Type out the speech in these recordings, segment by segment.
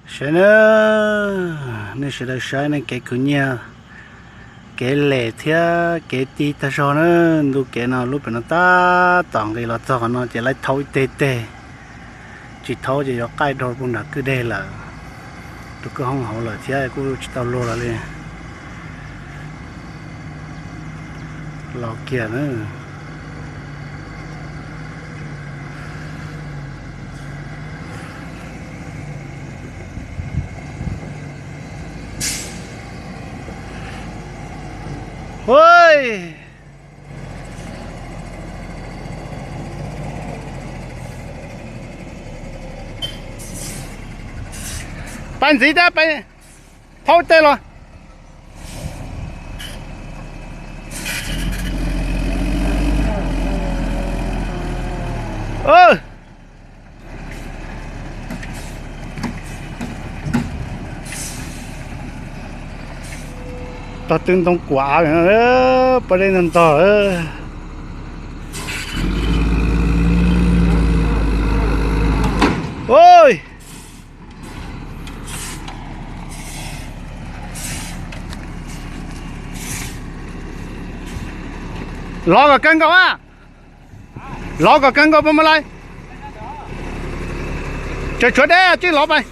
Saib na, nej sawv daws saib nej kev khwv nyiaj, kev lem thiab kev ti tag zog na. Ntu kev no lub pem no tab tom nqis los txog qhov no ces lawv thaub ib teg teg, tsis thaub ces yuav qaij dhau puag nram kwj deg lawm, rau kwj hoob hauv lawm thiab kuj tsis tau luag los li. Los kiag na. Ui, pais ntxiv thiab, pais thaub tej los. Tog twb ntoo kuam av, poj dej ntog ntog. Ui, lov kom kawg nkaus a, lov kom kawg nkaus puas muaj lais. Tseem tshuav deb, tsij lov pais.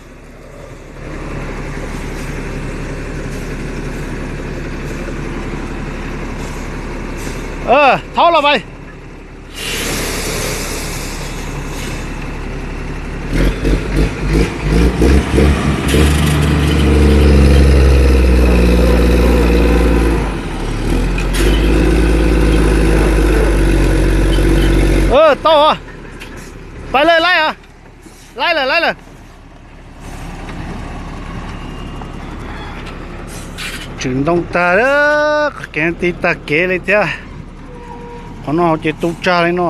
Thaub los pais. Tau, pais lawm, laib os, laib lawm, laib lawm. Tseem ntoo tag, qhov kev ti tag kev li thiab. Qhov no ces tu tsag li no.